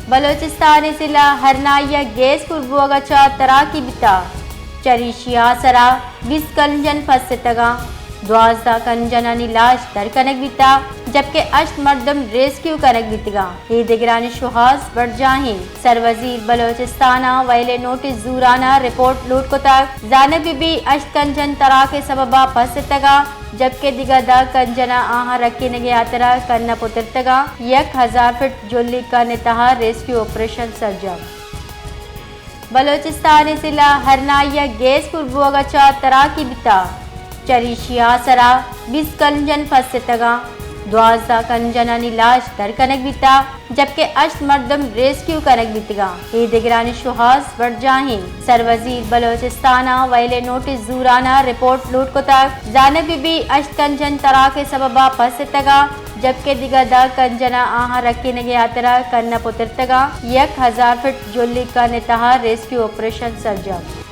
بلوچستان ءِ ضلع ہرنائی ءَ گیس پر بوگ ءَ چہ تراکی بیتگ۔ چریشی ءِ آسرا بیست کنجن پسیتگ اَنت، دوازدہ کنجنانی لاش در کنگ بیتگ، جبکہ ہشت مردم ریسکیو کنگ بیتگ اَنت۔ اے دگرانی شوہاز برجاہیں۔ سروزیر بلوچستان ءَ ویل ءِ نوٹس زوران ءَ رپورٹ لوٹ کتگ۔ زانگ بہ بیت ہشت کنجن تراک ءِ سبب ءَ پسیتگ اَنت، جبکہ دگہ دہ کنجن ءَ آہاں رکینگ ءِ ہاترا کن ءَ پترتگ اَنت۔ یک ہزار فٹ جھلی کن ءِ تہا ریسکیو آپریشن سرجم۔ بلوچستان ءِ ضلع ہرنائی ءَ گیس پر بوگ ءَ چہ تراکی بیتگ۔ چریشی ءِ آسرا بیست کنجن پسیتگ اَنت، دوازدہ کنجنانی لاش در کنگ بیتگ، جبکہ ہشت مردم ریسکیو کنگ بیتگ اَنت۔ اے دگرانی شوہاز برجاہیں۔ سروزیر بلوچستان ءَ ویل ءِ نوٹس زوران ءَ رپورٹ لوٹ کتگ۔ زانگ بہ بیت ہشت کنجن تراک ءِ سبب ءَ پسیتگ اَنت، جبکہ دگہ دہ کنجن ءَ آہاں رکینگ ءِ ہاترا کن ءَ پترتگ اَنت۔ یک ہزار فٹ جھلی کن ءِ تہا ریسکیو آپریشن سرجم۔